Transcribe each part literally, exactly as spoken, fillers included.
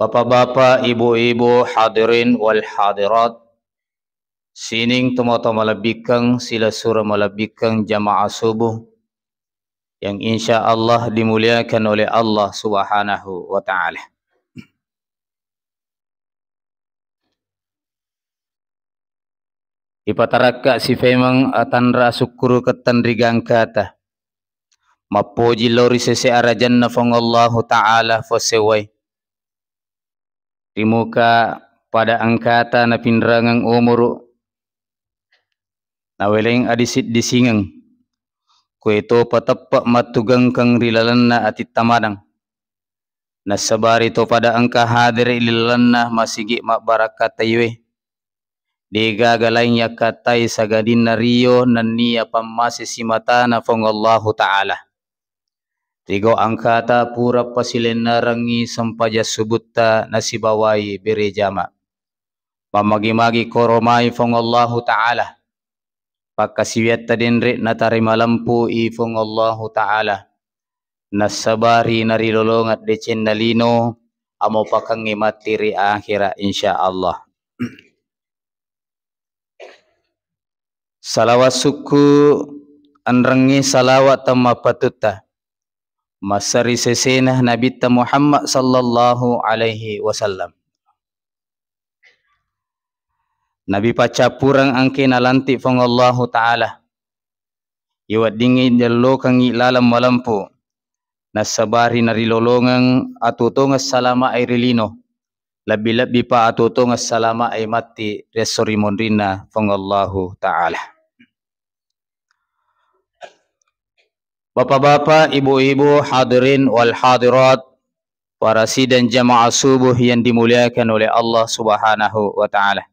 Bapak-bapak, ibu-ibu, hadirin wal hadirat, sining tomatoa malebbikeng, silessureng malebbikeng jamaah subuh yang insya Allah dimuliakan oleh Allah Subhanahu wa Ta'ala. Ipatarakka sifemeng atanra asukkuruketteng ri gangkata. Mappoji lao ri sese arajanna Fuang Allahu Ta'ala fosewai. Ri muka pada engkata napinrengeng umuru, naweleng adisi-disingeng. Kueto pateppe mattugengkeng ri lalenna atitta maneng. Nassabari to pada engka hadere ri lalenna masigi mabbarakataiwe. Degaga laing yakkatai sagadinna rio nennia pammase simatana Fuang Allahu Ta'ala. Rigau angkata pura pasilennerengngi sempajang subutta nasibawai bere jama. Mammagi-magi koromai Fuang Allahu Ta'ala. Pakkasiwiatta denre natarima lempu i Fuang Allahu Ta'ala. Nassabari narilolongeng decenna lino, amo pakengngi matti ri akhira, insya Allah. Salawat sukku enrengnge salawat temmappatutta. Massari sesena Nabitta Muhammad sallallahu alaihi wasallam. Nabi paccappureng engke nalantik Fuang Allahu Ta'ala. Iweddingngi diellokengngi laleng malempu. Nassabari narilolongeng atuo-tuongeng salama e ri lino. Lebbi-lebbi pa atuo-tuongeng salama e matti ri esso ri monrinna Fuang Allahu Ta'ala. Bapak-bapak, ibu-ibu, hadirin wal hadirat, para sidang jamaah subuh yang dimuliakan oleh Allah Subhanahu wa Ta'ala.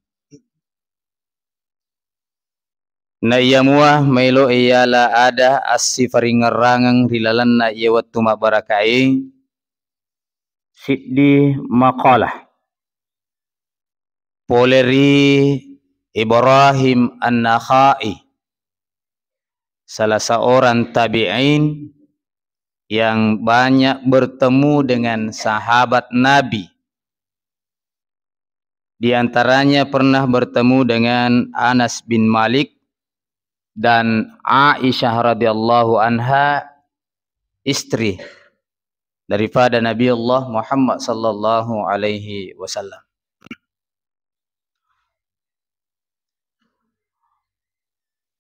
Na iya mua maelo e yala ada assifaringerrangeng ri lalenna iya wettu mabbaraka e, siddi maqalah. Pole ri Ibrahim An-Nakhai, salah seorang tabi'in yang banyak bertemu dengan sahabat Nabi. Di antaranya pernah bertemu dengan Anas bin Malik dan Aisyah radhiyallahu anha, istri daripada Nabi Allah Muhammad sallallahu alaihi wasallam.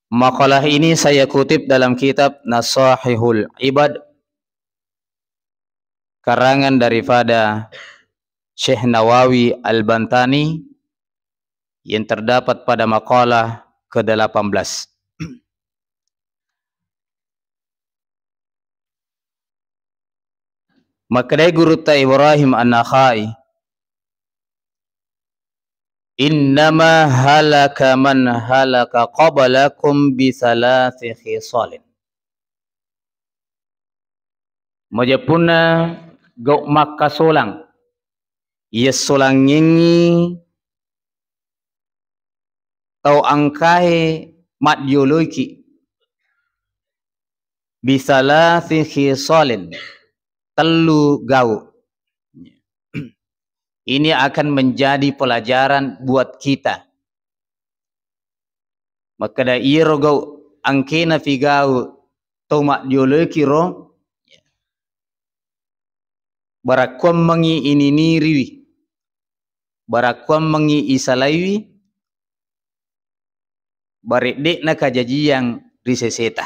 Makalah ini saya kutip dalam kitab Nasaihul Ibad, karangan daripada Syekh Nawawi Al-Bantani, yang terdapat pada makalah kedelapan belas. Makkedai gurutta Ibrahim An-Nakhai, "Innama halaka man halaka qablakum bi thalathi khisalin." Majeppunna gau makkasolang, iya solangngengngi tau engkae maddioloiki, bisalathi khisalin, tellu gau. Ini akan menjadi pelajaran buat kita. Makkeda iyaro gau engkena figau tau maddioloiki ro, barakkuammengngi ininiriwi, barakkuammengngi isalaiwi, baredde'na kajajiang ri seseta.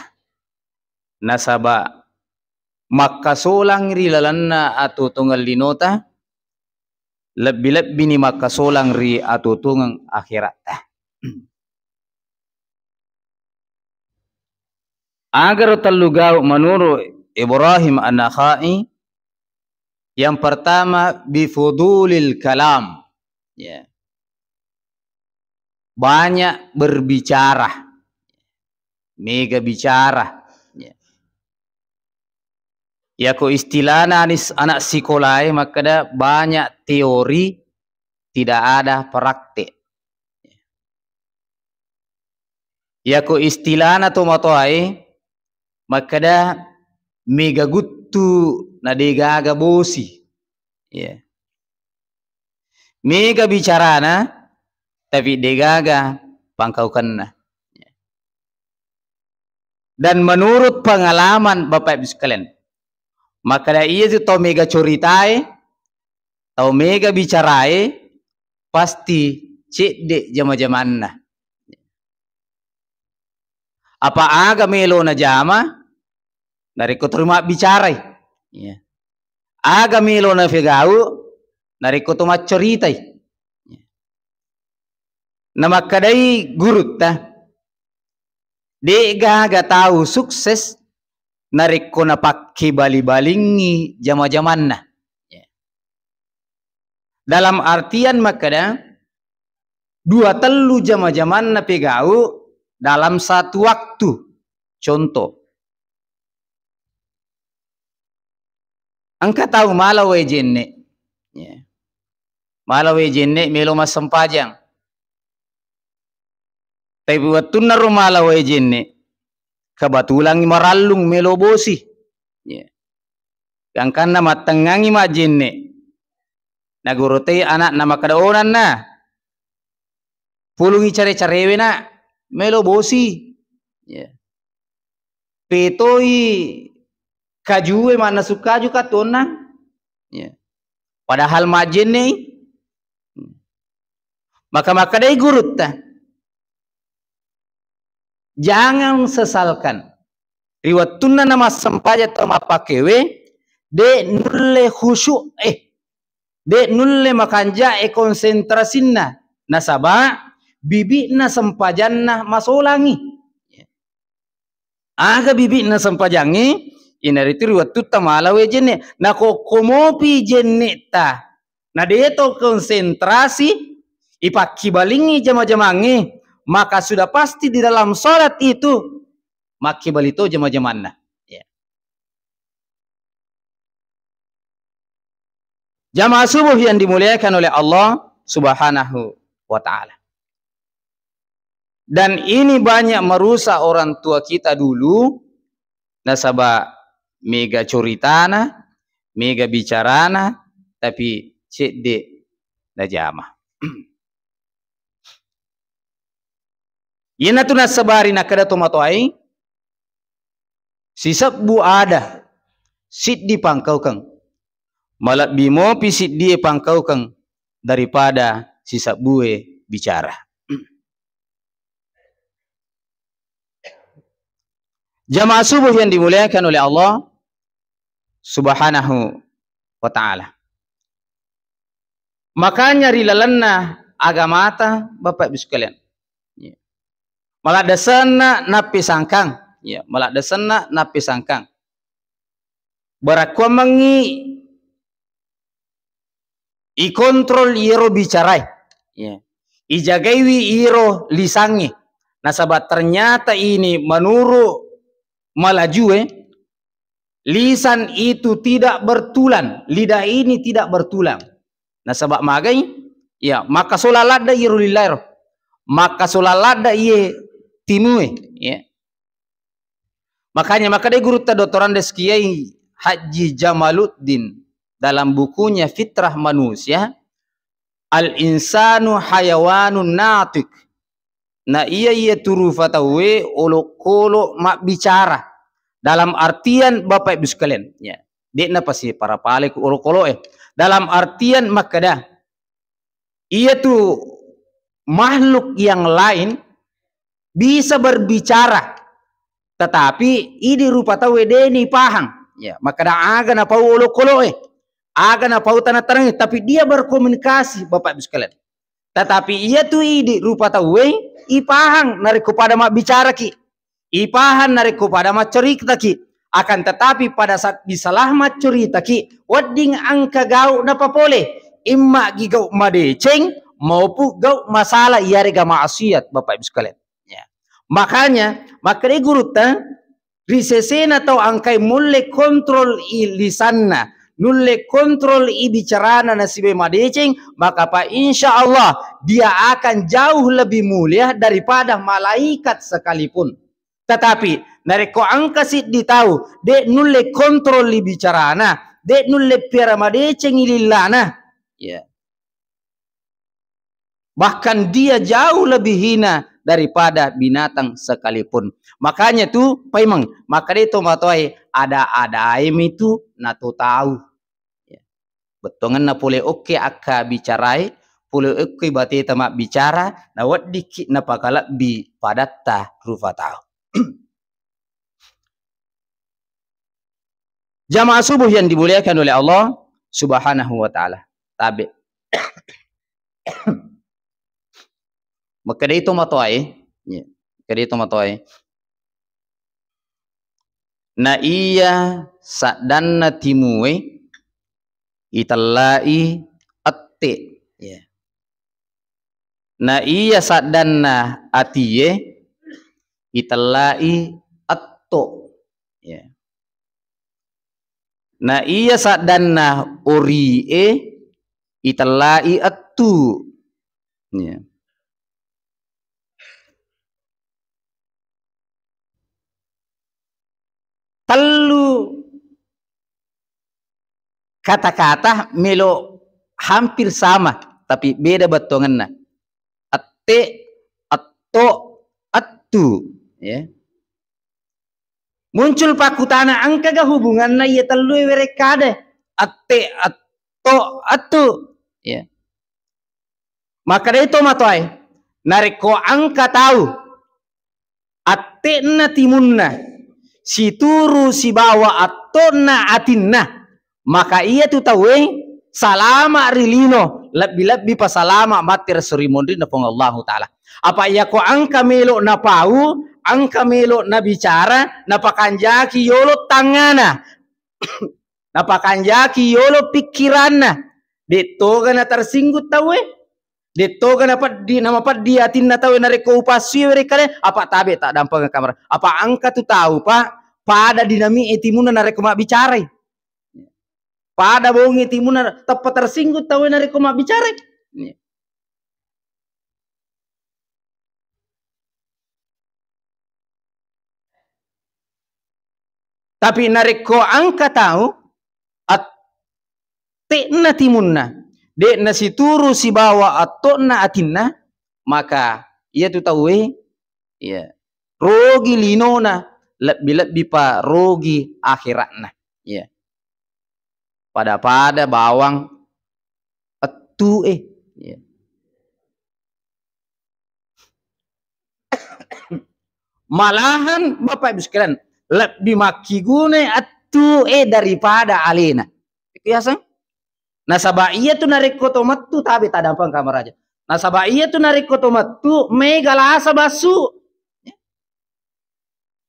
Nasaba makkasolang ri lalenna atuo-tuongeng linota, lebbi-lebbini makkasolang ri atuo-tuongeng akheratta. Agaro tellu gau menurut Ibrahim An-Nakhai, yang pertama bifudulil kalam. Ya. Banyak berbicara. Mega bicara. Ya. Yako istilahna anis-, anak sikolae makkeda banyak teori, tidak ada praktek. Yako istilahna tomatoae makkeda mega guttu na degaga bosi. Ya. Mega bicarana, tapi degaga pangkaukenna. Dan menurut pengalaman Bapak Ibu sekalian, makkeda iya tu tau mega coritae, tau mega bicarae, pasti cedde jama-jamanna. Apa aga melo najama, narekko to mabbicarai. Iya. Aga melo napegau, narekko to maccoritai. Iya. Namakkedai gurutta, de'gaga tau sukses narekko napakkebali-balingngi jama-jamanna. Iya. Dalam artian makkeda, dua tellu jama-jamanna pegau dalam satu waktu. Contoh, engka tau mala wae jenne. Ya. Mala wae jenne melo massempajang. Tapi wettunna ro mala wae jenne, kebetulan marallung melo bosi. Ya. Gangkanna mattengngangi majjenne. Nagurutei ana'na makkeda, "Oh, Nanna, pulungi care-carewe, Nak, melo bosi." Ya. Petoi kajue, mannasu kaju ka tonna. Ya. Padahal majjennei. Maka makkedai gurutta, "Jangan sesalkan." Ri wettunna namassempajang tau mappakewe, de nulle khusyuk, eh, de nulle makanja'e konsentrasinna, nasaba bibi'na sempajanna masolangi. Aga bibi'na sempajangnge, inaritu ri wettutta mala wae jenne. Nakokko mopi jenne'ta, na deto konsentrasi, ipakkibalingngi jama-jamangnge, maka sudah pasti di dalam salat itu makkibali to jama-jamanna. Ya. Jamaah subuh yang dimuliakan oleh Allah Subhanahu wa Ta'ala. Dan ini banyak merusak orang tua kita dulu, nasaba mega coritana, mega bicarana, tapi cedde najama. Iyanatu nassabari nakkeda tomatoae, sisebbu ada siddi pangkaukeng, malebbi mopi siddie pangkaukeng daripada sisebbue bicara. Jamaah subuh yang dimuliakan oleh Allah Subhanahu wa Ta'ala. Makanya ri lalenna agamata, Bapak Ibu sekalian, ya, maladdesenna nappi sangkang, ya, maladdesenna nappi sangkang. Barakkuammengngi ikontrol iyaro bicarae. Ya. Ijagaiwi iyaro lisangnge. Nasaba ternyata ini menurut Malajue, lisan itu tidak bertulang, lidah ini tidak bertulang. Nasaba magai? Ya, makkasola ladde iyaro lillaero. Makkasola ladde iye timue, ya. Makanya makkeda gurutta Doktor Andes Kiai Haji Jamaluddin dalam bukunya Fitrah Manusia, "Al-insanu hayawanun natik." Na iya, iya tu rupa tauwe olokolo mabbicara. Dalam artian, Bapak Ibu sekalian, ya, de'na pasi parapale ku olokolo e. Dalam artian makkeda, iya tu makhluk yang lain bisa berbicara, tetapi idi rupa tauwe deni pahang. Ya, makkeda aga napau olokolo e, aga napau tanah-tanah, tapi dia berkomunikasi, Bapak Ibu sekalian. Tetapi iya tu idi rupa tauwe ipahang narekko pada mabbicaraki, ipahang narekko pada maccoritaki. Akan tetapi pada saat disalah maccoritaki, wedding engka gau napapole, imma gi gau madeceng maupun gau masalah iyarega maksiat, Bapak Ibu sekalian. Ya. Makanya, makkeda gurutta, ri sesena tau engkai mulle kontrol i lisanna, nulle kontrol i bicarana nasibawa madeceng, maka pa insya Allah dia akan jauh lebih mulia daripada malaikat sekalipun. Tetapi narekko engka siddi tau de nulle kontrol i bicarana, de nulle piara madeceng i lillana, ya, Bahkan dia jauh lebih hina daripada binatang sekalipun. Makanya tu paimeng, makkedai tomatoae, ada-adae mitu nato tau. Ya. Bettuangenna pole okke akka bicarae, pole okke bateta mabbicara, naweddikki napakalebbi padatta rufa tau. Jamaah subuh yang dimuliakan oleh Allah Subhanahu wa Ta'ala. Tabe. Makkedai tomatoae, ya, makkedai tomatoae. Na iya saddanna timue, itellai ette. Ya. Na iya saddanna atie, itellai etto. Ya. Na iya saddanna orie, itellai ettu. Ya. Tellu kata-kata melo hampir sama, tapi beda bettuangenna. Ette, etto, ettu. Ya. Muncul pakkutana, engkaga hubunganna iya tellue werekkade? Ette, etto, ettu. Ya. Makkedai tomatoae, narekko engka tau atte'na timunna situru sibawa ettona atinna, maka iyatu tauwe salama ri lino, lebbi-lebbi pa salama matti ri esso ri monrinna Puang Allahu Ta'ala. Apa iyako engka melo napau, engka melo nabicara, napakanjaki yolo tangngana, napakanjaki yolo pikkiranna, de toga natersinggung tauwe, de toga napeddi, namapeddi atinna tauwe narekko upassui werekkale, apa tabe taddampengeng kamera. Apa engka tu tau, Pak, pada dinami'e timunna narekko mabbicarai. Pada bongi timunna, teppa tersinggung tauwe narekko mabbicarai. Tapi narekko engka tau atte'na timunna, de'na situru sibawa ettona atinna, maka iyatu tauwe, iya, rogi linona, lebbi-lebbi pa rogi akhera'na. Iya. Pada-pada bawang ettu'e. Iya. Malahan, Bapak Ibu sekalian, lebbi makkigunai ettu'e daripada alena. Itu yaseng? Nasaba iyatu narekko to mettu tabe tadampeng kamar aja. Nasaba iyatu narekko to mettu mega lasa bassu.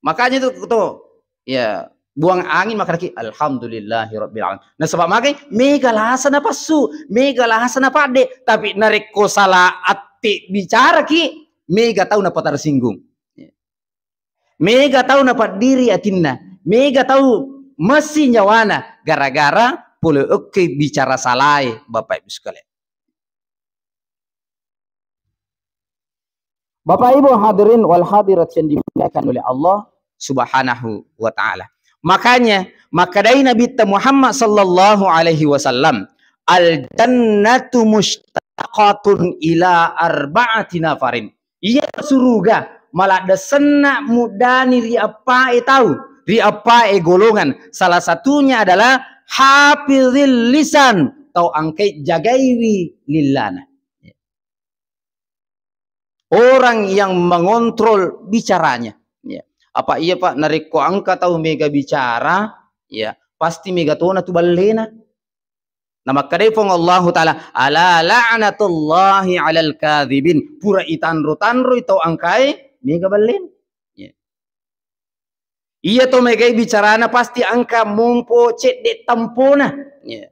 Makanya itu to, ya, buang angin makkedaki, "Alhamdulillahirabbil alamin." Nasaba magai, mega lasa napassu, mega lasa napadde, tapi narekko sala atte bicaraki, mega tau napatersinggung. Mega tau napaddiri atinna, mega tau messi nyawana gara-gara pole okke bicara salae, Bapak Ibu sekalian. Bapak Ibu hadirin wal hadirat yang dimuliakan oleh Allah Subhanahu wa Ta'ala. Makanya, makkedai Nabitta Muhammad sallallahu alaihi wasallam, "Al jannatu mustaqatun ila arba'ati nafarin." Iya suruga maladdesenna muddani ri eppae tau, ri eppae golongan. Salah satunya adalah hafizil lisan, tau engkai jagaiwi lillana. Orang yang mengontrol bicaranya. Ya. Apa iya, Pak, narekko engka tau mega bicara, ya, pasti mega tona tu ballena. Namakkedai Puang Allahu Ta'ala, "Ala la'natullahi 'alal kadzibin." Pura itanro-tanroi tau engkae, mega ballena. Ya. Iya to megai bicarana pasti engka mompo cedde tempona. Ya.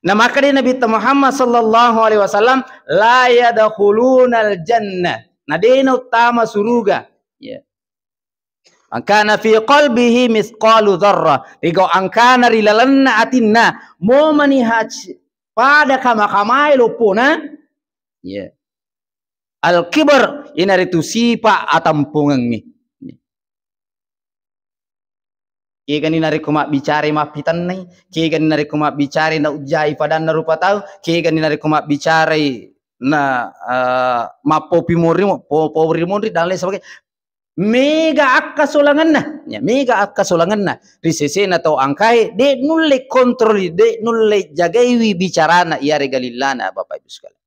Namakkedai Nabitta Muhammad sallallahu alaihi wasallam, "La yadkhulunal jannah." Na de nauttama suruga. Ya. "Man kana fi qalbihi mithqalu dzarrah." Rigau engkana ri lalenna atinna, momani hac-, pada kama-kamae loppona. Ya. Al-kibar, inaritu sipa atampongengngi. Kegani narekko mabbicarai mappitennai, kegani narekko mabbicarai naujjai padanna rupa tau, kegani narekko mabbicarai na, eh, mappopi monri, po-, pori monri, dan lain sebagainya. Mega akkasolangenna, ya, mega akkasolangenna ri sesena tau angkae, de nulle kontroli, de nulle jagaiwi bicarana iyarega lillana, Bapak Ibu sekalian.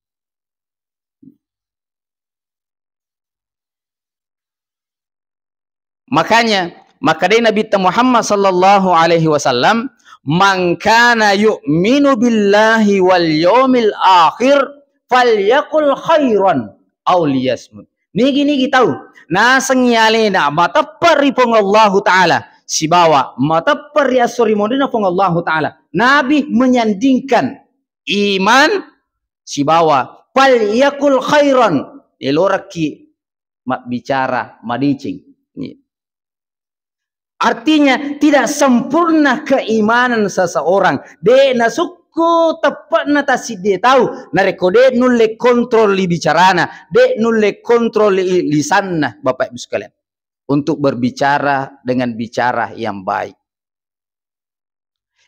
Makanya, makkedai Nabitta Muhammad sallallahu alaihi wasallam, "Man kana yu'minu billahi wal yaumil akhir falyakul khairan aw liyasmut." Nigi-nigi tau nasengngi alena mateppe ri Puang Allahu Ta'ala sibawa mateppe ri esso ri monrina Puang Allahu Ta'ala, Nabi menyandingkan iman sibawa falyakul khairan, elorakki mabbicara madeceng. Iya. Artinya, tidak sempurna keimanan seseorang. De nasukku teppe'na tassiddi tau, narekko de nulle kontrol li bicarana, de nulle kontrol li lisanna, Bapak Ibu sekalian, untuk berbicara dengan bicara yang baik.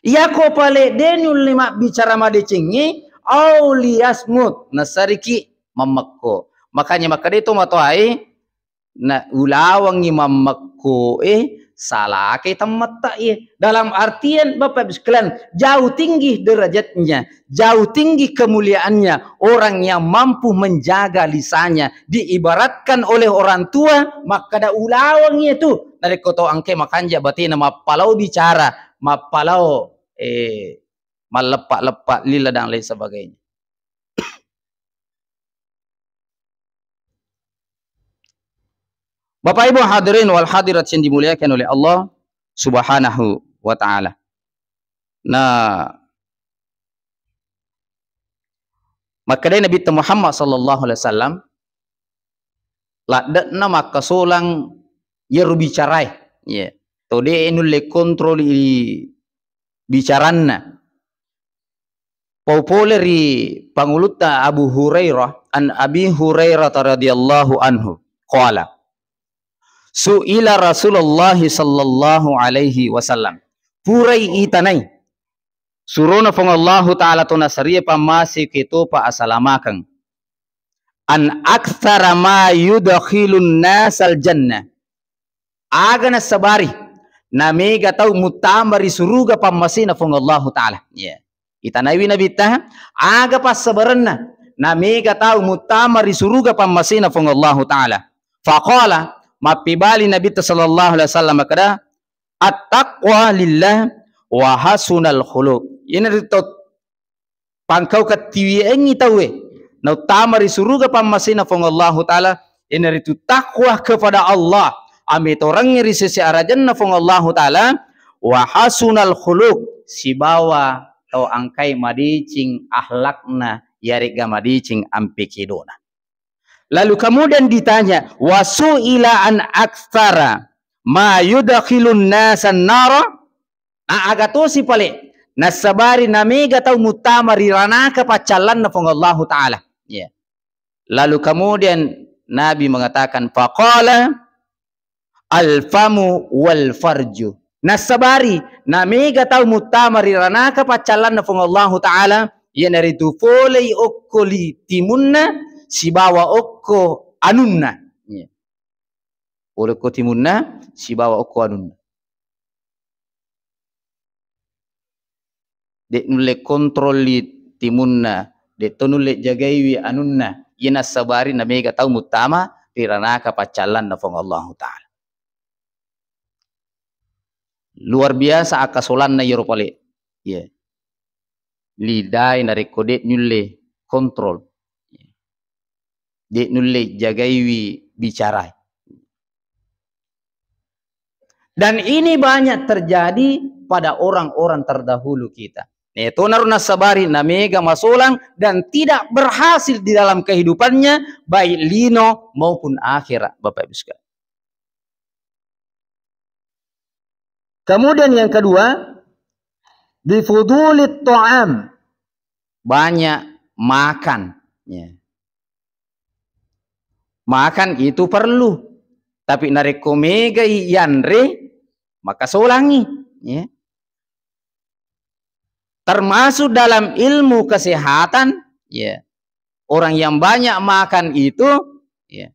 Iyako pale de nulle mabbicara madecengnge, au liyasmut, nasariki mammekko. Makanya makkeda to matoae, na ulawengngi mammekko e, salake temmetta e. Dalam artian, Bapak Ibu sekalian, jauh tinggi derajatnya, jauh tinggi kemuliaannya orang yang mampu menjaga lisannya. Diibaratkan oleh orang tua, makkeda ulaweng iya tu. Narekko to engke makanja batena, mappalao bicara, mappalao, eh, malleppa-leppa lila dan lain sebagainya. Bapak Ibu hadirin wal hadirat yang dimuliakan oleh Allah Subhanahu wa Ta'ala. Nah, makkedai Nabi Muhammad sallallahu alaihi wasallam, ladde'na makkasolang iyaro bicarae. Iya. To de nulle kontroli bicaranna. Pau pole ri pangulutta Abu Hurairah, an Abi Hurairah radhiyallahu anhu, qala, su'ila Rasulullah sallallahu alaihi wasallam, purai itanai surona Puang Allahu Ta'ala to nasarie pammase ketopa asalamakeng, an aktsara ma yudkhilun nasal jannah, aga nassabari namega tau muttama ri suruga pammasena Puang Allahu Ta'ala. Iya. Itanaiwi Nabitta, aga passabarenna namega tau muttama ri suruga pammasena Puang Allahu Ta'ala. Faqala, mappibali Nabitta sallallahu alaihi wasallam makkeda, at-taqwa lillah wa hasunal khuluq. Iyanaritu pangkau kettiwiengngi tauwe nauttama ri suruga pammasena Puang Allahu Ta'ala, iyanaritu takwa kepada Allah, ametorengngi ri sese arajanna Puang Allahu Ta'ala, wa hasunal khuluq, sibawa tau angkai madeceng akhlakna, iyaregga madeceng ampe kedona. Lalu kemudian ditanya, wa su'ila an aktsara ma yudkhilun nasan nara, na aga tosi pale nassabari namega tau muttama ri ranaka paccallanna Puang Allahu Ta'ala. Iya. Lalu kemudian Nabi mengatakan, faqala, al-famu wal farju. Nassabari namega tau muttama ri ranaka paccallanna Puang Allahu Ta'ala, iyanaritu polei okko li timunna sibawa okko anunna. Iya. Polei okko timunna sibawa okko anunna. De nulle kontrolli timunna, de to nulle jagaiwi anunna, iya nassabari namega tau muttama ri ranaka paccallanna Puang Allahu Ta'ala. Luar biasa akkasolanna iyaro pale. Iya. Lidai narekko de nulle kontrol. De nulle jagaiwi bicarai. Dan ini banyak terjadi pada orang-orang terdahulu kita. Netonaro nassabari namega masolang dan tidak berhasil di dalam kehidupannya, baik lino maupun akhirat, Bapak Ibu sekalian. Kemudian yang kedua, bifudulit ta'am. Banyak makan. Ya. Makan itu perlu. Tapi narekko megai yanre, maka solangi. Ya. Termasuk dalam ilmu kesehatan, ya, orang yang banyak makan itu, ya,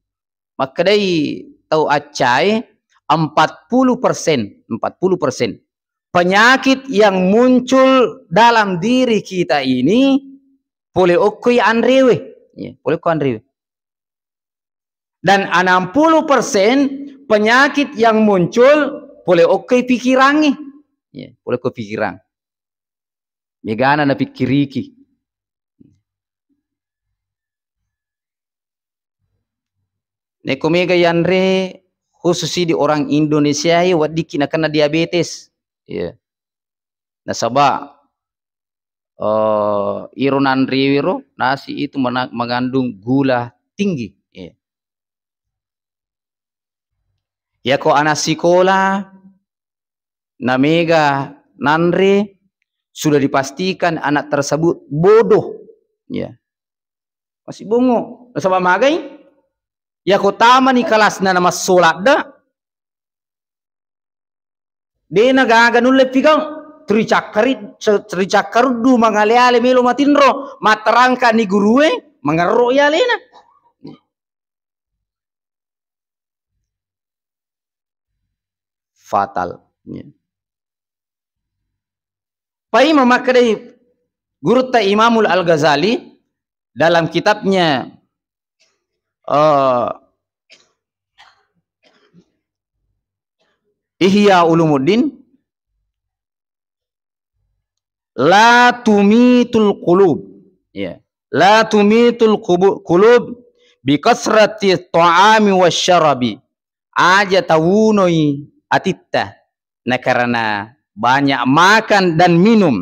makkedai tau accai, empat puluh persen, empat puluh persen penyakit yang muncul dalam diri kita ini pole okkoi anrewe. Ya, pole okko anrewe. Dan enam puluh persen penyakit yang muncul pole okkoi pikirangnge. Ya, pole okko pikirang. Megana napikkiriki. Nekko mega yanre, khusus di orang Indonesia e, weddikki nakenna diabetes. Ya. Nasaba, eh, iro nanrewiro nasi itu mena-, mengandung gula tinggi. Ya. Yako anak sikola namega nanre, sudah dipastikan anak tersebut bodoh. Ya. Masih bongo. Nasaba magai? Yako tamani kelasna namassoladda, de nagaga nulle pigau. Tricakkari-, se-, tricakkaruddu mangale-ale melo matinro, matterangka ni gurue, mangerro i alena. Fatal. Ya. Pai mamakkedai gurutta Imamul Al-Ghazali dalam kitabnya, eh, Ihya Ulumuddin, "La tumitul qulub." Ya. "La tumitul qubu-, qulub bi kasrati ta'ami wasyarabi." Aja tawunoi atitta nakarena banyak makan dan minum.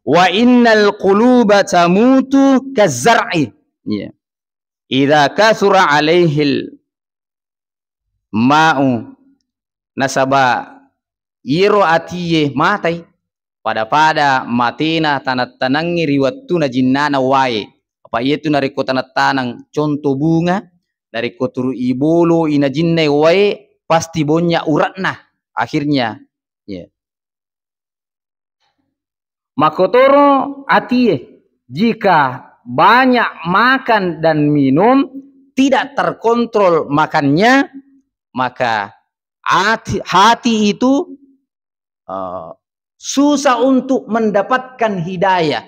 "Wa innal quluba tamutu kazar'i." Ya. "Idza katsura alaihil ma'u." Nasaba iyero atie matai, pada-pada matena tanang-tanangnge ri wettuna jinnana wae. Apa iyetu narekko tanang-tanang conto bunga, narekko turu ibolo inajinnai wae, pasti bonnya ure'na. Akhirnya, ya. Makotoro atie, jika banyak makan dan minum, tidak terkontrol makannya, maka ati-, hati itu, eh, susah untuk mendapatkan hidayah.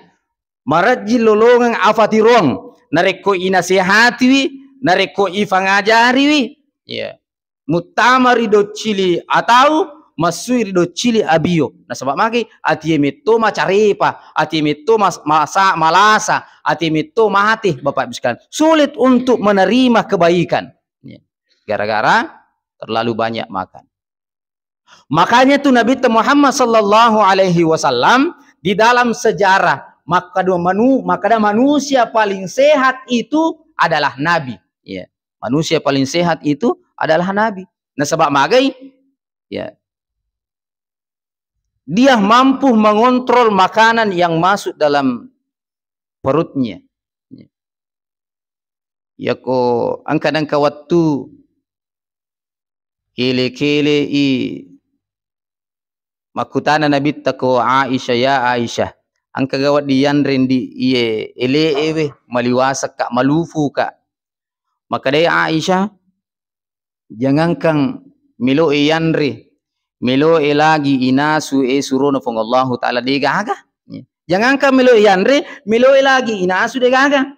Marejji lolongeng afatiroang, narekko inasehatiwi, narekko ifangajariwi, ya. Muttama ri doccili atau massui ri doccili abio. Nasaba magi atie metto macarepa, atie metto mas-, masa-, malasa, atie metto mate, Bapak Ibu sekalian. Sulit untuk menerima kebaikan. Ya. Gara-gara terlalu banyak makan. Makanya tuh Nabi Muhammad sallallahu alaihi wasallam di dalam sejarah, makkada manu-, makkada manusia paling sehat itu adalah Nabi. Ya. Manusia paling sehat itu adalah Nabi. Nasaba magai, ya, dia mampu mengontrol makanan yang masuk dalam perutnya. Yako engka-, engka wettu kele-kele i makkutana Nabitta ko Aisyah, "Ya Aisyah, engka ga wedding yanre ndi iye ele'e we, maliwasekka, malufuka?" Makkedai Aisyah, "Jangankan melo'e yanre, melo'e lagi inasu e surona Puang Allahu Ta'ala, de gaga." Jangankan melo'e yanre, melo'e lagi inasu, de gaga.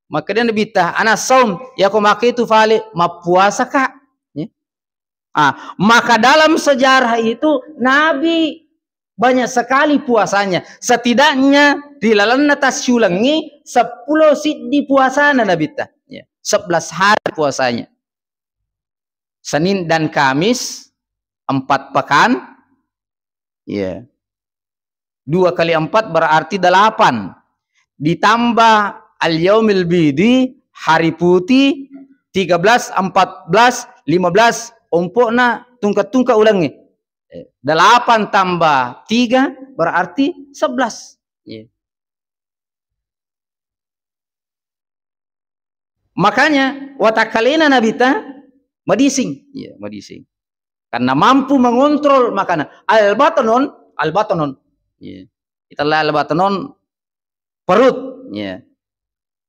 Makkeda Nabitta, "Ana saum, yako makkeda tu fale mappuasaka." Ah, maka dalam sejarah itu Nabi banyak sekali puasanya. Setidaknya di lalenna tassiulengngi seppulo siddi puasana Nabitta. Ya, sebelas hari puasanya. Senin dan Kamis, empat pekan. Ya. Dua kali empat berarti delapan. Ditambah al-yaumil bidi, hari putih, tiga belas, empat belas, lima belas, ompokna tungka-tungka ulengnge. Eh, delapan tambah tiga berarti sebelas. Iya. Makanya, watakkalena Nabitta madising. Iya, madising. Karena mampu mengontrol makanan. Al-batnon, al-batnon. Ya. Itellai al-batnon, perut. Ya.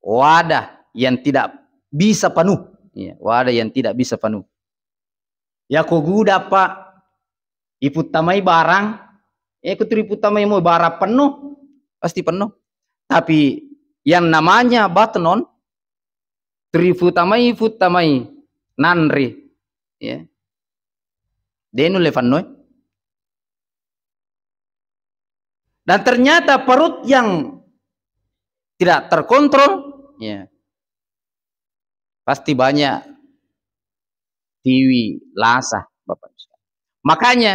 Wadah yang tidak bisa penuh. Ya. Wadah yang tidak bisa penuh. Yako gudang, Pak, iputtamai barang, eh, ko tu iputtamai mo barang penuh, pasti penuh. Tapi yang namanya batnon, tu iputtamai, iputtamai nanre, ya. De' nulle fennoi. Dan ternyata perut yang tidak terkontrol, ya, pasti banyak tiwi, lasa, Bapak Ibu sekalian. Makanya,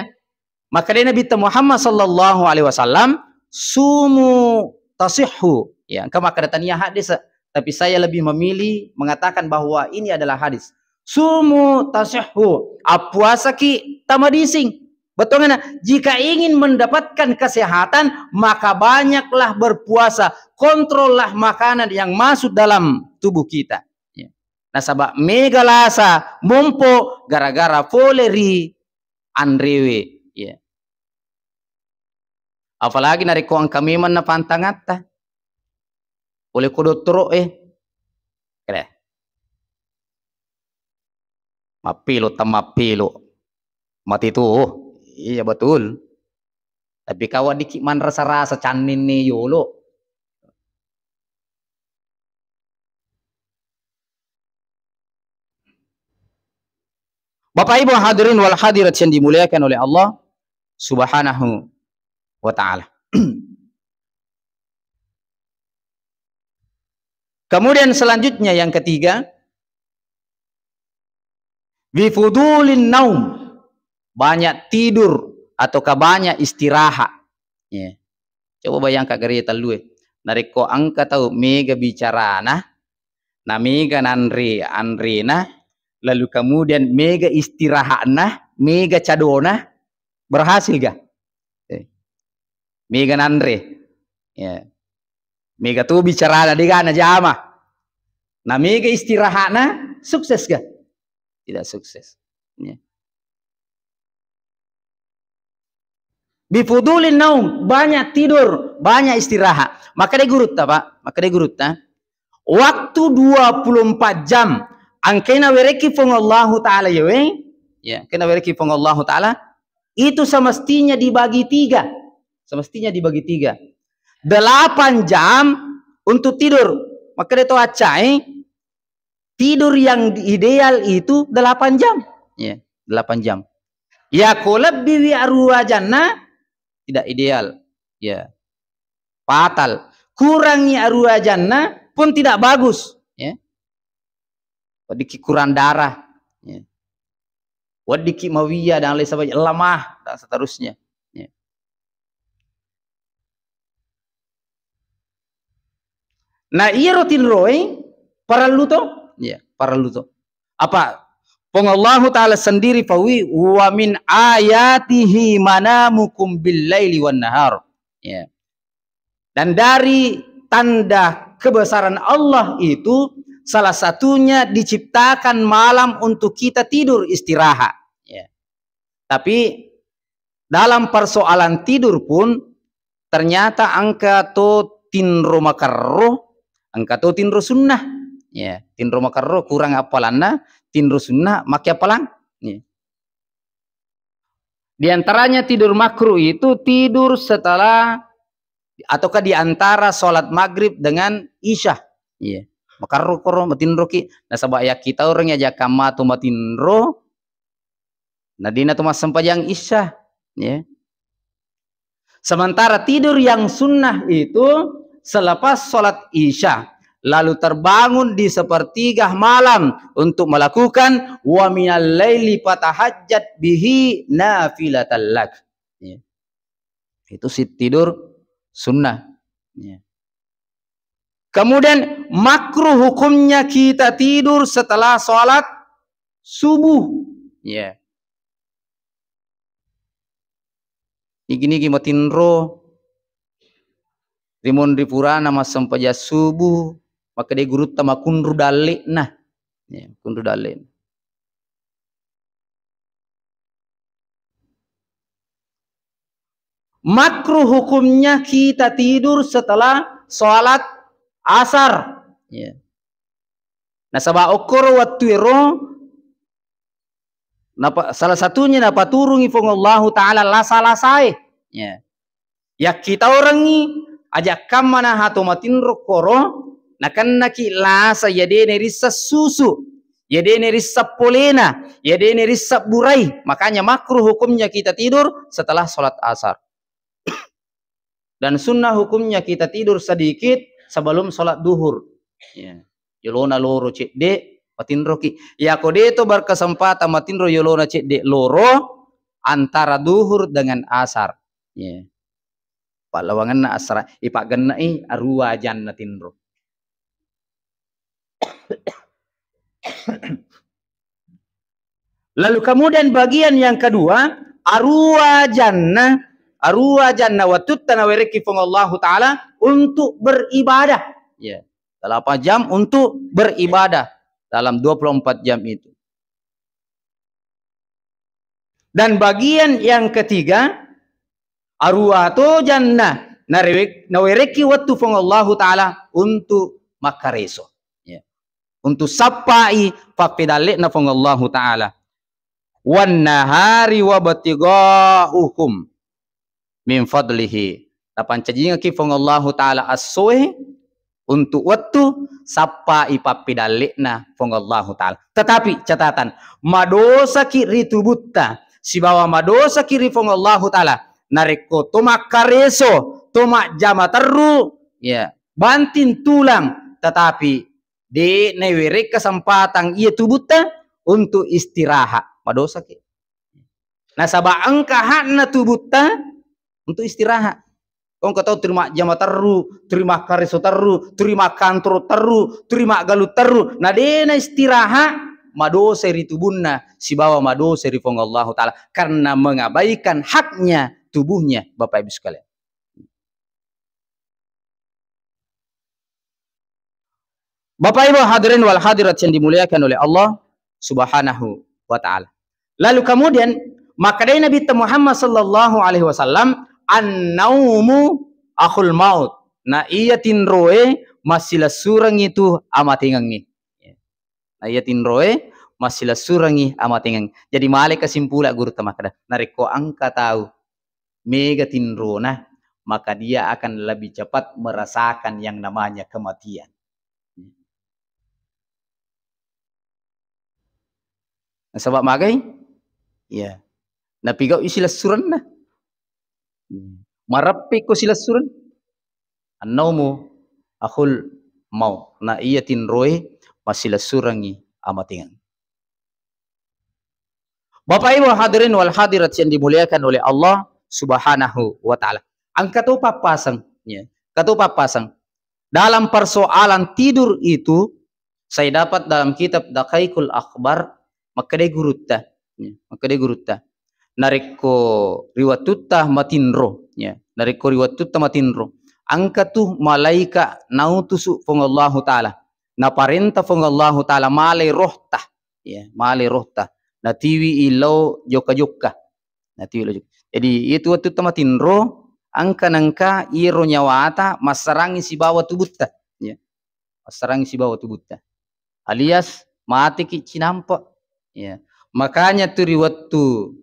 makkedai Nabi Muhammad sallallahu alaihi wasallam, "Sumu tasihhu." Ya, engka makkeda tania hadis, tapi saya lebih memilih mengatakan bahwa ini adalah hadis. "Sumu tasihhu." Appuasaki tamadising. Bettuanna, jika ingin mendapatkan kesehatan, maka banyaklah berpuasa. Kontrollah makanan yang masuk dalam tubuh kita. Ya. Nasaba mega lasa mompo gara-gara fole ri anrewe. Ya. Apalagi narekko engka memang na pantangatta. Pole ko dottoro e. Kede. Mappelo, temmappelo. Mati tu. Iya, betul. Tapi kawa dikit manrasa-rasa canninni yolo. Bapak Ibu hadirin wal hadirat yang dimuliakan oleh Allah Subhanahu wa Ta'ala. Kemudian selanjutnya yang ketiga, bifudulin naum, banyak tidur ataukah banyak istirahat. Ya. Coba bayangkan gare tellue. Narekko engka tau mega bicarana, na mega nanre anrena, lalu kemudian mega istirahatna, mega cadona, berhasil ga? Eh. Mega nanre. Ya. Mega tu bicarana dega najama. Na mega istirahatna, sukses ga? Tidak sukses. Ya. Bifudulin naum, banyak tidur, banyak istirahat. Makkeda gurutta, Pak, makkeda gurutta, waktu dua puluh empat jam engkena wereki Puang Allahu Ta'ala, ya, we? Ya, engkena wereki Puang Allahu Ta'ala, itu semestinya dibagi tiga. Semestinya dibagi tiga. Delapan jam untuk tidur. Makkeda to accai, tidur yang ideal itu delapan jam. Ya, delapan jam. Ya, ko lebbiwi aruwa janna, tidak ideal. Ya. Fatal. Kurangi aruwa janna pun tidak bagus. Ya. Weddikki kurang darah. Ya. Weddikki mawia dan lain sebagainya, lemah dan seterusnya. Ya. Nah, iyaro tinroe parellu to? Iya, parellu to. Apa Puang Allahu Ta'ala sendiri pawi, "Wa min ayatihi manamukum bil laili wan nahar." Ya. Dan dari tanda kebesaran Allah itu salah satunya diciptakan malam untuk kita tidur istirahat. Ya. Tapi dalam persoalan tidur pun ternyata engka to tinro makerro, engka to tinro sunnah. Ya, tinro makerro kurang appalanna, tinro sunnah make appalang. Ya. Di antaranya tidur makruh itu tidur setelah ataukah di antara sholat maghrib dengan isya. Iya. Makerro koro matinroki. Nasaba yakkitaureng aja kamma tu matinro, nadina tu massempajang isya. Ya. Sementara tidur yang sunnah itu selepas sholat isya, lalu terbangun di sepertiga malam untuk melakukan wa minal laili fatahajjat bihi nafilatan lak. Ya. Itu si tidur sunnah. Ya. Kemudian makruh hukumnya kita tidur setelah sholat subuh. Ya. Nigi-nigi matinro, rimonri purana massempajang subuh, makkedai gurutta makunru dalle'na. Ya, kunru dalle'na. Makruh hukumnya kita tidur setelah sholat asar. Ya. Nasaba okkoro wettu ero, napa-, salah satunya napaturungi Puang Allahu Ta'ala lasa-lasae. Ya. Yakkitaurengngi aja kammana hato matinro koro, nakennaki lasa, ya dene rissa susu, ya dene rissa polena, ya dene rissa burai. Makanya makruh hukumnya kita tidur setelah sholat asar. Dan sunnah hukumnya kita tidur sedikit sebelum sholat duhur. Ya. Yolona loro cedde, matinroki. Yako deto berkesempatan matinro yolona cedde loro, antara duhur dengan asar. Ya. Pallawangenna asar, ipaggenna i arua janna tinro. Lalu kemudian bagian yang kedua, arua janna, arua janna wattutta nawerekki Puang Allahu Ta'ala untuk beribadah. Ya, delapan jam untuk beribadah dalam dua puluh empat jam itu. Dan bagian yang ketiga, arua to janna narewe-, nawerekki wettu Puang Allahu Ta'ala untuk makkareso. Ya. Untuk sappai pappedalle'na Puang Allahu Ta'ala. Wan nahari wabtigha'ukum min fadlihi. Napancajingekki Puang Allahu Ta'ala essoe untuk wettu sappai pappedalle'na Puang Allahu Ta'ala. Tetapi catatan, madosaki ri tubutta sibawa madosaki ri Puang Allahu Ta'ala narekko to makkareso, to majjama terru, ya, banting tulang, tetapi de' nawereng kesempatan iya tubutta untuk istirahat, madosaki. Nasaba engka hakna tubutta untuk istirahat. Ko engka tau tuli majjama terru, tuli makkareso terru, tuli makkantoro terru, tuli maggalung terru, na de' na istirahat, madosai ri tubunna sibawa madosai ri Puang Allahu Ta'ala karena mengabaikan haknya tubuhnya, Bapak Ibu sekalian. Bapak Ibu hadirin wal hadirat yang dimuliakan oleh Allah Subhanahu wa Ta'ala. Lalu kemudian, makkedai Nabi Muhammad sallallahu alaihi wasallam, "An-naumu akhul maut." Na iya tinroe massilessurengngi tu amatengengngi. Na iya tinroe massilessurengngi amatengeng. Jadi male kesimpulan gurutta makkeda, narekko engka tau mega tinrona, maka dia akan lebih cepat merasakan yang namanya kematian. Nasaba magai? Iya. Napigau'i silessurenna. Mareppe'ko silessureng. An-naumu akhul maut. Na iya tinroe massilessurengngi amatengeng. Bapak Ibu hadirin wal hadirat yang dimuliakan oleh Allah Subhanahu wa Ta'ala. Engka to pappaseng, ya. Engka to pappaseng. Dalam persoalan tidur itu, saya dapat dalam kitab Daqaiqul Akhbar, makkedai gurutta, ya, makkedai gurutta. Narekko ri wattutta matinro, ya, narekko ri wattutta matinro, engka tu malaika nautusu Puang Allahu Ta'ala. Naparenta Puang Allahu Ta'ala male rohta, ya, male rohta. Natiwi lao jokka-jokka. Natiwi lao jokka. Jadi, itu wattutta matinro, engka nengka iyaro nyawata massarangi sibawa tubutta. Ya. Massarangi sibawa tubutta. Alias, mateki cinampe. Ya. Makanya tu ri wettu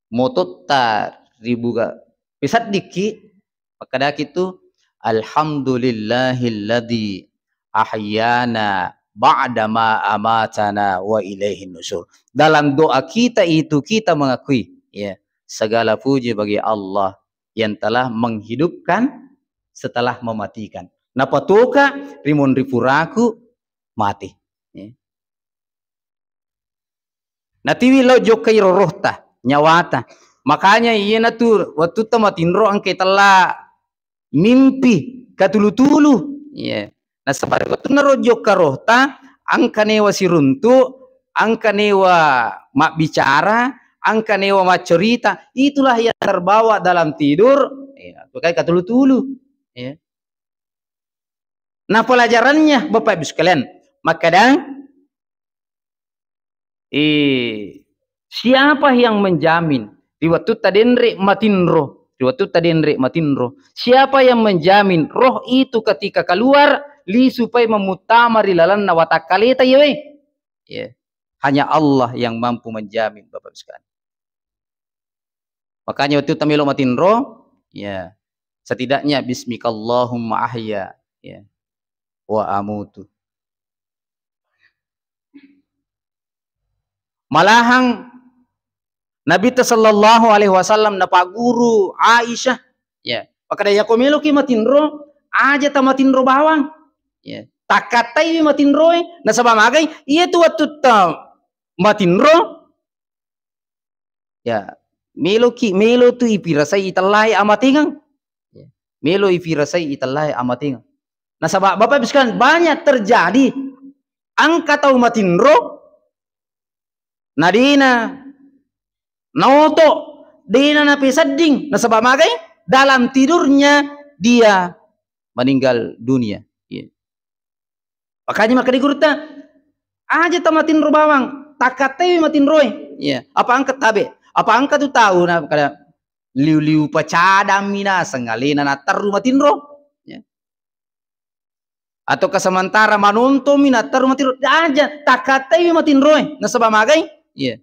mototta ribuga pesaddikki, makkedaki tu, "Alhamdulillahilladzi ahyana ba'da ma amatana wa ilaihin nusur." Dalam doa kita itu kita mengakui, ya, segala puji bagi Allah yang telah menghidupkan setelah mematikan. Napatoka ri monri puraku mate. Ya. Natiwi lao jokkai rorohta, nyawata. Makanya iyanatu wettutta matinro engka tella mimpi katulu-tulu. Iya. Nasaba ri wettunna ro jokka rohta, engka newa siruntu, engka newa mabbicara, engka newa maccarita. Itulah yang terbawa dalam tidur. Iya, makanya katulu-tulu. Iya. Nah, pelajarannya, Bapak Ibu sekalian, makkeda, eh, siapa yang menjamin ri wettutta denre matinro, ri wettutta denre matinro, siapa yang menjamin roh itu ketika keluar, lisu pai mamuttama ri lalenna watakkaleta, iye we? Ya. Hanya Allah yang mampu menjamin, Bapak Ibu sekalian. Makanya wettutta melo matinro, ya, setidaknya bismikallahumma ahya, ya, wa amutu. Malahang Nabitta sallallahu alaihi wasallam napagguru Aisyah, ya, makkeda, "Yako meloki matinro, aja tamatinro bawang." Ya. Takkattaiwi matinroe, nasaba magai, iya tu wettutta matinro, ya, meloki, melo tu ipirasai itellae amatengeng. Ya. Melo ipirasai itellae amatengeng. Nasaba Bapak Ibu sekalian, banyak terjadi engka tau matinro, na dena naoto, dena napesedding, nasaba magai, dalam tidurnya dia meninggal dunia. Iya. Makanya makkeda gurutta, aja tamatinro bawang, takkattaiwi matinroe. Iya. Apa engka tabe, apa engka tu tau na kada liu-liu pacadammi naseng alena natterru matinro. Ya. Ataukah sementara manontonmi natterru matinro, aja, takkattaiwi matinroe. Nasaba magai? Iya.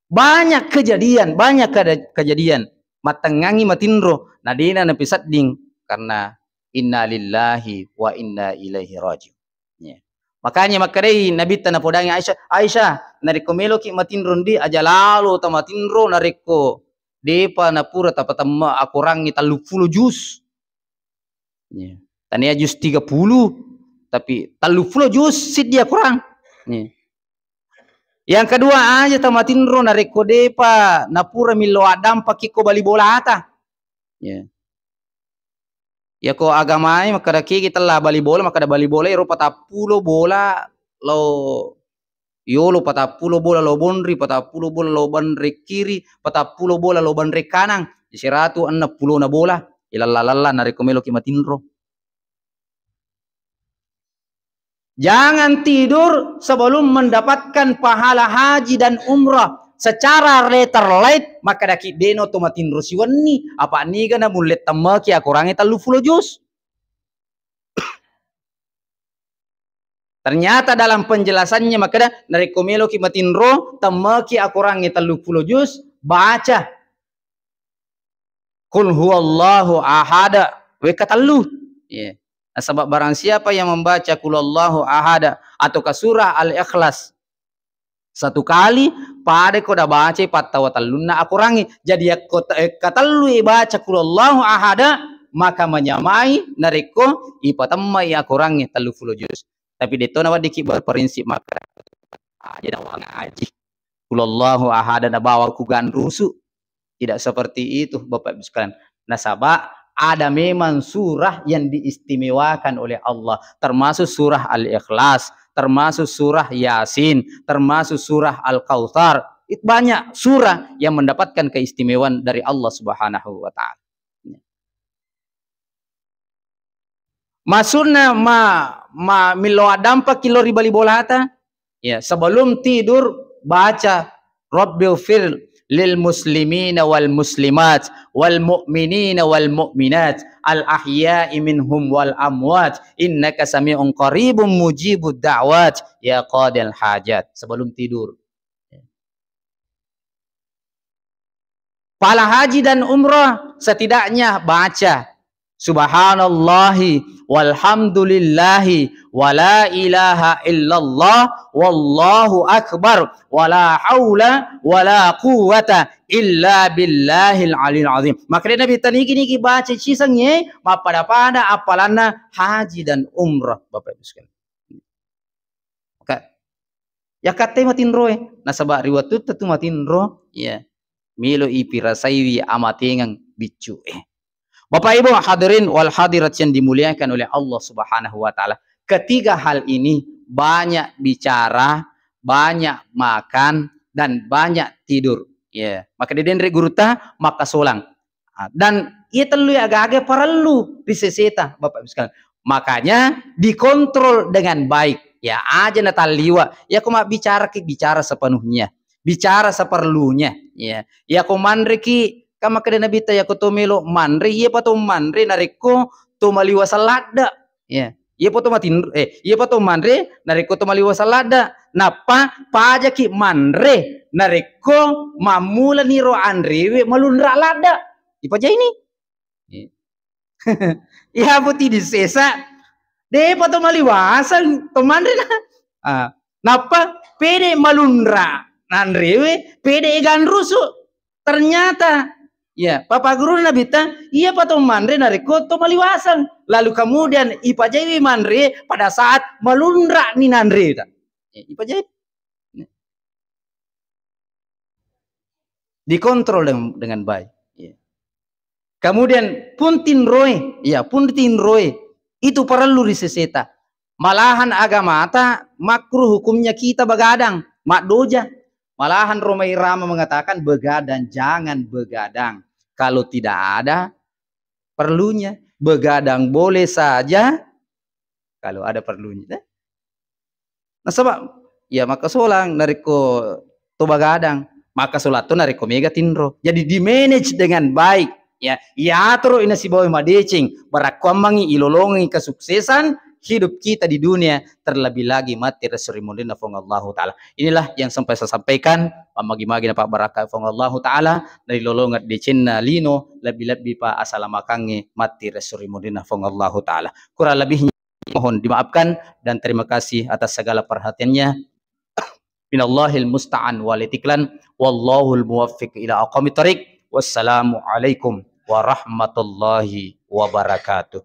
Banyak kejadian, banyak keda-, kejadian. Mattengngangi matinro, na dena napisedding karena inna lillahi wa inna ilaihi rajiun. Ya. Makanya makkedai Nabitta napodangi Aisyah, "Aisyah, narekko meloki matinro ndi, aja lalo tamatinro narekko depa napura tapatemme akorangngi telluppulo juz." Ya. Tania juz tiga puluh, tapi telluppulo juz siddi akorang. Ya. Yang kedua, aja tamatinro narekko depa napura millau addampakki ko bali bolata. Ya. Yako agamae makkeda kegi tella bali bola, makkeda bali bola ero patappulo bola lao yolo, patappulo bola lao bonri, patappulo bola lao banre kiri, patappulo bola lao banre kanang, siratu enneng pulona bola, ilalla-lalla narekko meloki matinro. Jangan tidur sebelum mendapatkan pahala haji dan umrah. Secara letter light, makkedaki deno to matinro siwenni, apa niga na mulle temmeki akorangnge telluppulo juz. Ternyata dalam penjelasannya makkeda, narekko meloki matinro, temmeki akorangnge telluppulo juz, baca Qul huwallahu ahada, wekka tellu. Iya. Nasaba barang siapa yang membaca Qul huwallahu ahada ataukah surah Al-Ikhlas satu kali, pada ko da bacai pattawa tellunna akorangnge. Jadi yakko te-, wekka tellu ibaca Qul huwallahu ahada, maka menyamai narekko ipatemmai akorangnge telluppulo juz. Tapi detto naweddikki berprinsip makkeda, aja nawa ngaji. Qul huwallahu ahada nabawa ku ganrusu. Tidak seperti itu, Bapak Ibu sekalian. Nasaba ada memang surah yang diistimewakan oleh Allah, termasuk surah Al-Ikhlas, termasuk surah Yasin, termasuk surah Al-Kautsar. It-, banyak surah yang mendapatkan keistimewaan dari Allah Subhanahu wa Ta'ala. Maksudna ma-, ma-, millau addampakki lao ri bali bolata? Ya, sebelum tidur baca, "Rabbighfir lil muslimina wal muslimat, wal mu'minina wal mu'minat, al ahya'i minhum wal amwat, innaka sami'un qaribun mujibud da'wat, ya qadil hajat." Sebelum tidur. Pala haji dan umrah setidaknya baca, "Subhanallahi walhamdulillahi wala ilaha illallah wallahu akbar wala haula wala quwwata illa billahil aliyil azim." Makkeda Nabi, tanigi-nigi baca sisengnge mappada-pada appalanna haji dan umrah, Bapak Ibu sekalian. Maka, yakkatte matinroe, nasaba ri wettutta tu matinro, ya, melo ipirasaiwi amatengeng biccu e. Bapak Ibu hadirin wal hadirat yang dimuliakan oleh Allah Subhanahu wa Ta'ala, ketiga hal ini, banyak bicara, banyak makan, dan banyak tidur. Ya, maka didenre gurutta makkasolang. Ah, dan iya tellu iya aga-aga parellu ri seseta, Bapak Ibu sekalian. Makanya dikontrol dengan baik. Ya, aja natalliwa. Yako mabbicaraki, bicara sepenuhnya. Bicara seperlunya. Ya. Yako manreki, Makkeda Nabitta, iyako to melo manre, iyapa to manre narekko to maliwasang ladda. Ya. Iyapa to matinro, eh, iyapa to manre narekko to maliwasang ladda. Nappa pajaki manre narekko mammulaniro anrewe malunra ladda. Ipajaini. Iya. Iya, boti disesa. Depa to maliwasang to manre na. Ah, nappa pede malunra nanrewe, pede eganrusu. Ternyata, ya, papa guru Nabitta, iyapa to manre narekko to maliwasang. Lalu kemudian ipajaiwi manre pada saat malunra ni nanre ta. Ya, ipajai. Dikontrol dengan, dengan baik. Ya. Kemudian pun tinroe, ya, pun tinroe itu perlu di seseta. Malahan agamata makruh hukumnya kita begadang, maddoja. Malahan Rhoma Irama mengatakan begadang, jangan begadang kalau tidak ada perlunya. Begadang boleh saja kalau ada perlunya. Nasaba, ya, makkasolang narekko to bagadang, makkasolang to narekko mega tinro. Jadi di-manage dengan baik, ya. Yatoro ina sibawa madeceng, barakkuammengi ilolongi kesuksesan hidup kita di dunia, terlebih lagi matti ri esso ri munrinna Fuang Allahu Ta'ala. Inilah yang sempat saya sampaikan, mammagi-magi napabbarakka Fuang Allahu Ta'ala, narilolongeng decenna lino, lebih-lebih pa asalamakangnge matti ri esso ri munrinna Fuang Allahu Ta'ala. Kurang lebihnya mohon dimaafkan dan terima kasih atas segala perhatiannya. Minallahil musta'an wal itiklan. Wallahul muwaffiq ila aqwamit thariq. Wassalamualaikum warahmatullahi wabarakatuh.